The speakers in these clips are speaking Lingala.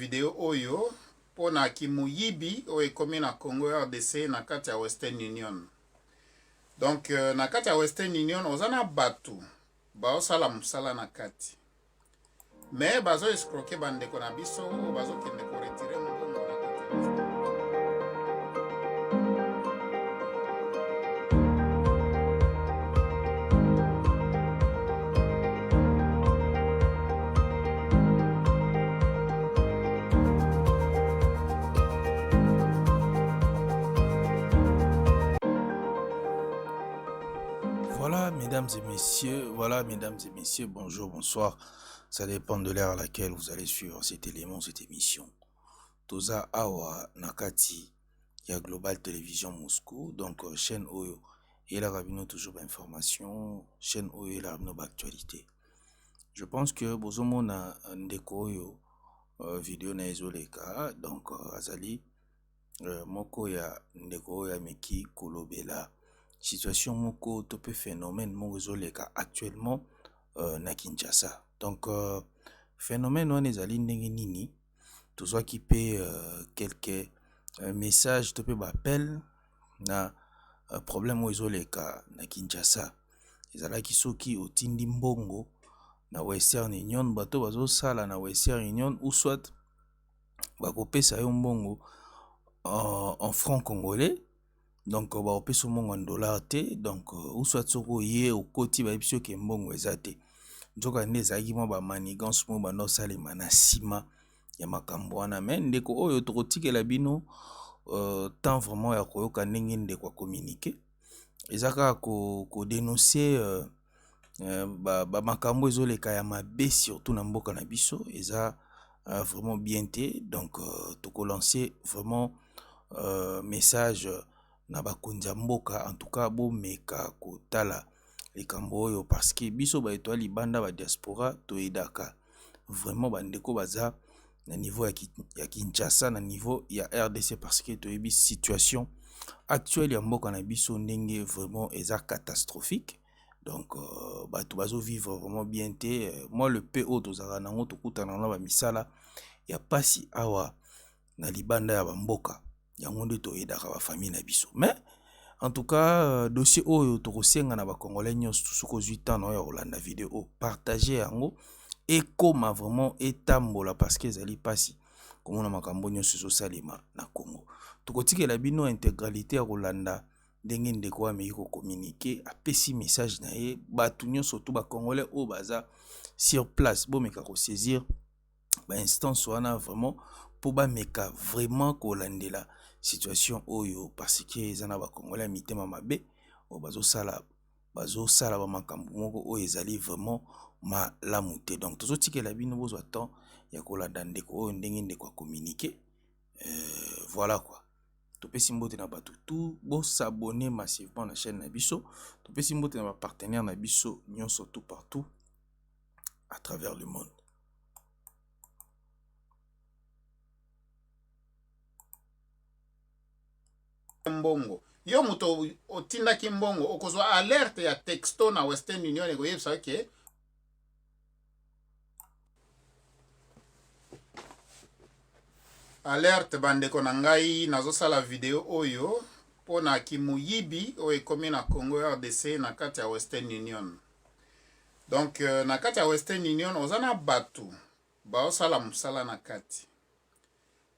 video oyo mpo na kimoyibi oyo ekomi na Congo RDC na kati ya Western Union. Donc euh, na kati ya Western Union oza na bato baosala mosala na kati mais bazo escroquer bandeko na biso oyo bazokende koretire mbongo na kati ya Western. Voilà, mesdames et messieurs, voilà, mesdames et messieurs, bonjour, bonsoir. Ça dépend de l'heure à laquelle vous allez suivre cet élément, cette émission. Toza Awa Nakati, ya Global Télévision Moscou, donc euh, chaîne Oyo, eyelaka bino toujours ba information, chaîne Oyo eyelaka bino ba actualité. Je pense que bozomona euh, ndeko oyo euh, video na ye ezoleka, donc azali moko ya ndeko oyo ameki kolobela situation moko to mpe phénomène moko ezoleka actuellement na Kinshasa. Donc phénomène wana ezali ndenge nini? Tozwaki mpe quelques messages to mpe ba appels na problème oyo ezoleka na Kinshasa. Ezalaki soki otindi mbongo na Western Union, bato bazosala na Western Union ou soit bakopesa yo mbongo en franc congolais, donc bakopesa yo mbongo en dollar te. Donc ou soit soki oye okoti bayebisi yo ke mbongo eza te. Nzoka nde ezalaki mwa ba manigance moko banda osalema na nsima ya makambo wana. Mais ndeko oyo tokotikela bino temps vraiment ya koyoka ndenge ndeko acommunique, eza kaka kodenonce ba makambo ezoleka ya mabe surtout na mboka na biso, eza vraiment bien te. Donc tokolance vraiment message na bakonzi ya mboka, en tout cas bomeka kotala likambo oyo, parce que biso ba etoile libanda ba diaspora toyedaka vraiment bandeko baza na niveau ya Kinshasa, na niveau ya RDC, parce que toyebi situation actuelle ya mboka na biso ndenge vraiment eza catastrophique. Donc bato bazo vivre vraiment bien te. Moi le peu oyo tozalaka nango, tokutana na bamisala ya pasi awa na libanda ya bamboka, yango nde toyedaka bafamille na biso. Mais en tout cas dossier oyo tokosenga na bacongolais nyonso, soki ozwi temps na oyo ya kolanda video oyo, partage yango ekoma vraiment etambola, parce que ezali mpasi komona makambo nyonso ezosalema na Congo. Tokotikela bino intégralité ya kolanda ndenge ndeko oyo ameki kocommunique, apesi message na ye. Bato nyonso to bacongolais oyo baza sur place, bomeka kosaisir bainstance wana vraiment mpo bameka vraiment kolandela situation oyo, parce que eza na bacongolais ya mitema mabe oyo bazosala bamakambo moko oyo ezali vraiment malamu te. Donc tozotikela bino bozwa temps ya kolanda ndeko oyo ndenge ndeko acommunique. Voilà quoi. Topesi mbote na bato tout bosabonner massivement na chaîne na biso. Topesi mbote na bapartenaire na biso nyonso tout partout à travers le monde. Mbongo yo moto otindaki mbongo, okozwa alerte ya texto na Western Union ekoyebisa ke alerte. Bandeko na ngai, nazosala video oyo mpo na kimoyibi oyo ekomi na Congo RDC na kati ya Western Union. Donc na kati ya Western Union oza na bato baosala mosala na kati,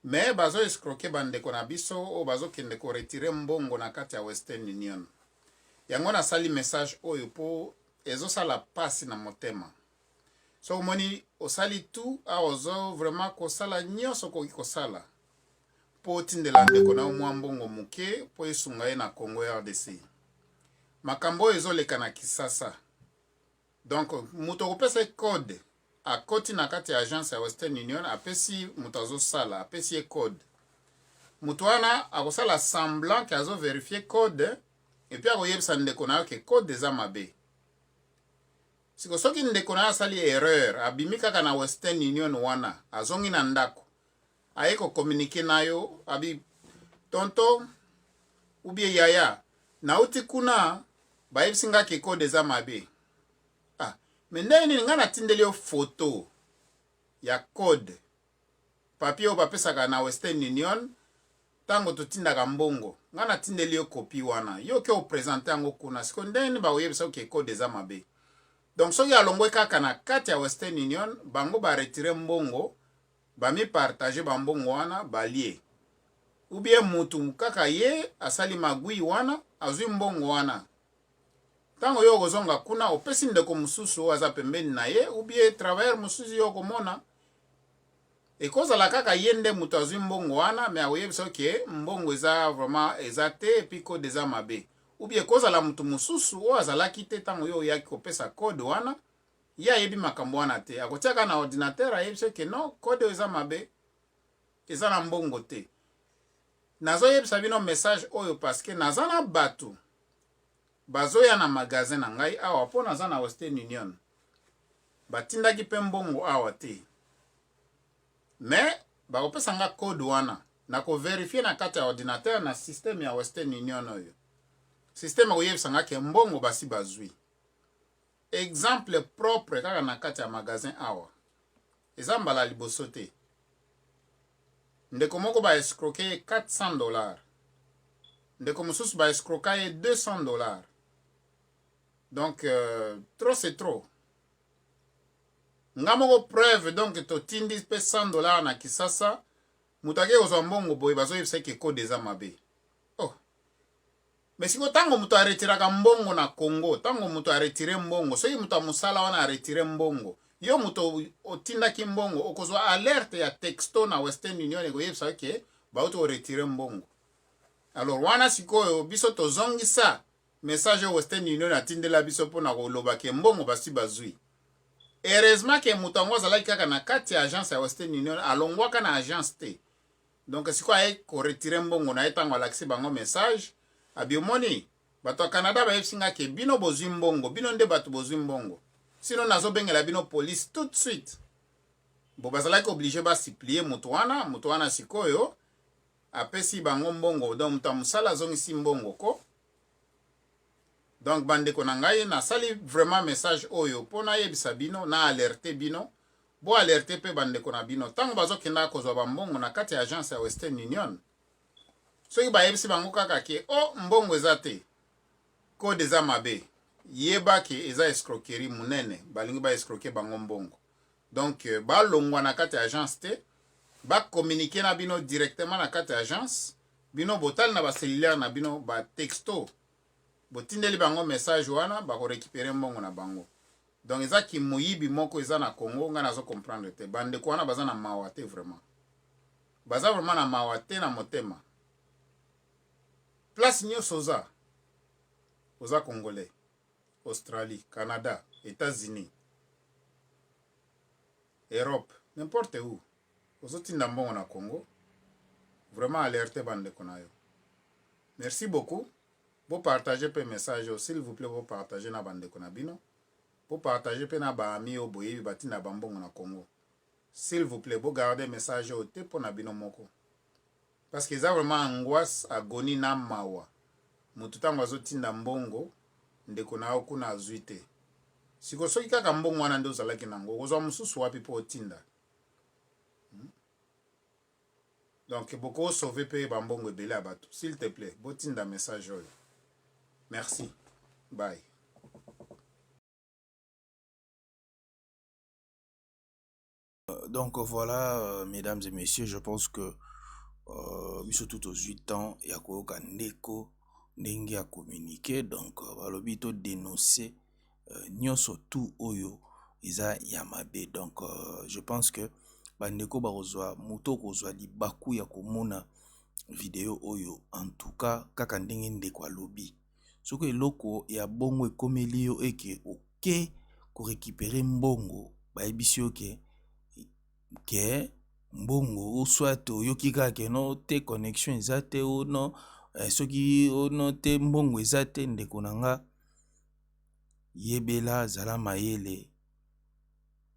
mais bazo escroquer bandeko na biso oyo bazokende koretire mbongo na kati ya Western Union. Yango nasali message oyo mpo ezosala pasi na motema. So omoni osali tout awa, ozo vraiment kosala nyonso okoki kosala mpo otindela ndeko na yo mwa mbongo moke mpo esunga ye na Congo RDC. Makambo oyo ezoleka na Kisasa, donc moto akopesa ye code, akoti na kati ya agence ya Western Union, apesi moto azosala, apesi ye code. Moto wana akosala semblant ke azoverifie code, et puis akoyebisa ndeko na yo ke code eza mabe. Siko soki ndeko na yo asali erreur, abimi kaka na Western Union wana, azongi na ndako, aye kocommuniquer na yo, abi: "Tonto ou bien yaya, nauti kuna, bayebisi nga ke code eza mabe." Ah, mais ndenge nini? Ngai natindeli yo photo ya code. Papier oyo bapesaka na Western Union ntango totindaka mbongo. Ngai natindeli yo copie wana, yo ke opresente yango kuna. Sikoyo ndenge nini bakoyebisa ke code eza mabe? Donc soki alongwe kaka na kati ya Western Union, bango baretire mbongo, bamipartage bambongo wana, balie. Ou bien mutu kaka ye asali magui wana, azwi mbongo wana. Ntango yo okozonga kuna, opesi ndeko mosusu oyo aza pembeni na ye, ou bien travailleur mosusu yo okomona, ekozala kaka ye nde moto azwi mbongo wana, me akoyebisa ke mbongo eza vraiment eza te, et puis code eza mabe. Ou bien ekozala moto mosusu oyo azalaki te ntango yo oyaki kopesa code wana, ye ayebi makambo wana te, akotia kaka na ordinateur, ayebisa ke non, code oyo eza mabe, eza na mbongo te. Nazoyebisa bino message oyo parce que naza na bato bazoya na magasin na ngai awa, mpo naza na Western Union, batindaki mpe mbongo awa te, mais bakopesa nga code wana, nakovérifier na kati ya ordinateur na système ya Western Union oyo. Système akoyebisa nga ke mbongo basi bazwi. Exemple propre kaka na kati ya magasin awa, eza mbala liboso te. Ndeko moko baescroquer ye 400 $, ndeko mosusu baescroquer ye 200 $. Donc trop c'est trop. Nga moko preuve, donc totindi mpe 100 $ na Kisasa, moto akei kozwa mbongo boye, bazoyebisa ke code eza mabe. Oh, mais sikoyo ntango moto aretiraka mbongo na Congo, ntango moto aretire mbongo, soki moto ya mosala wana aretire mbongo, yo moto otindaki mbongo okozwa alerte ya texto na Western Union ekoyebisa ke bauti koretirer mbongo. Alors wana sikoyo biso tozongisa message oyo Western Union atindela biso mpona koloba ke mbongo basi bazwi. Heureusement ke moto yango azalaki kaka na kati ya agence ya Western Union, alongwaka na agence te. Donc sikoyo aye koretirer mbongo na ye, ntango alakisi bango message, abi: "Omoni, bato ya Canada bayebisi nga ke bino bozwi mbongo, bino nde bato bozwi mbongo, sinon nazobengela bino police tout de suite." Bo bazalaki obligé basupplier moto wana. Moto wana sikoyo apesi bango mbongo, donc moto ya mosala azongisi mbongo ko. Donc bandeko na ngai, nasali vraiment message oyo mpo nayebisa bino, na alerte bino, bo alerte mpe bandeko na bino ntango bazokenda kozwa bambongo na kati ya agence ya Western Union. Soki bayebisi bango kaka ke o oh, mbongo eza te, code eza mabe, yeba ke eza escroquerie monene, balingi baescroquer bango mbongo. Donc balongwa na kati ya agence te, bacommuniquer na bino directement na kati ya agence. Bino botali na bacellulaire na bino batexto, botindeli bango message wana, bakorécupérer mbongo na bango. Donc eza kimoyibi moko eza na Congo, ngai nazo comprendre te. Bandeko wana baza na mawa te, vraiment baza vraiment na mawa te na motema. Place nyonso oza, oza Congolais, Australie, Canada, États-Unis, Europe, n'importe où ozotinda mbongo na Congo, vraiment alerte bandeko na yo. Merci beaucoup. Bopartage mpe message oyo, s'il vous plaît. Bopartage na bandeko na bino, bopartage mpe na baamis oyo boyebi batinda bambongo na Congo. S'il vous plaît, bogarde message oyo te mpo na bino moko, parce que eza vraiment angoisse, agonie na mawa. Motu ntango azotinda mbongo, ndeko na yo kuna azwi te. Siko soki kaka mbongo wana nde ozalaki nango, okozwa mosusu wapi mpo otinda? Donc bokosauver mpe bambongo ebele ya bato. S'il te plaît, botinda message oyo. Merci, bye. Donc voilà, mesdames et messieurs, je pense que biso tout tozwi temps ya koyoka ndeko ndenge ya communiquer. Donc balobi to dénoncer nyonso tout oyo eza ya mabe. Donc je pense que bandeko bakozwa moto kozwa libaku ya komona video oyo. En tout cas, kaka ndenge ndeko alobi, soki eloko ya bongo ekomeli yo, eke oke korécupérer mbongo, bayebisi yo ke mbongo, soit oyoki kaka ke no te, connexion eza te, o no soki o no te, mbongo eza te, ndeko na nga, yebela, zala mayele.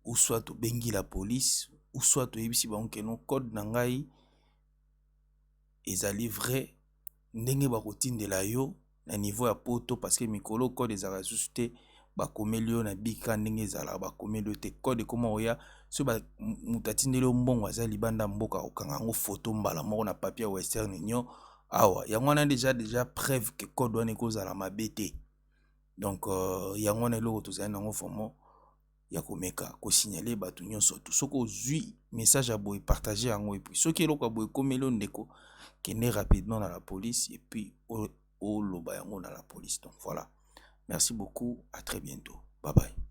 Ou soit obengi la police, ou soit oyebisi bango ke no, code na ngai ezali vrai, ndenge bakotindela yo na niveau ya Poto, parce que mikolo code ezalaka lisusu te. Bakomeli yo na bika ndenge ezalaka, bakomeli yo te. Code ekoma oya soki moto atindeli yo mbongo aza libanda mboka, okanga yango photo mbala moko na papier ya Western Union awa. Yango wana déjà preuve ke code wana ekozala mabe te. Donc yango wana eloko tozali nango vraiment ya komeka kosignaler bato nyonso tu. Soki ozwi message ya boye, partage yango. Et puis soki eloko ya boye ekomeli yo, ndeko, kende rapidement na la police et puis oloba yango na la police. Donc voilà, merci beaucoup, à très bientôt, bye bye.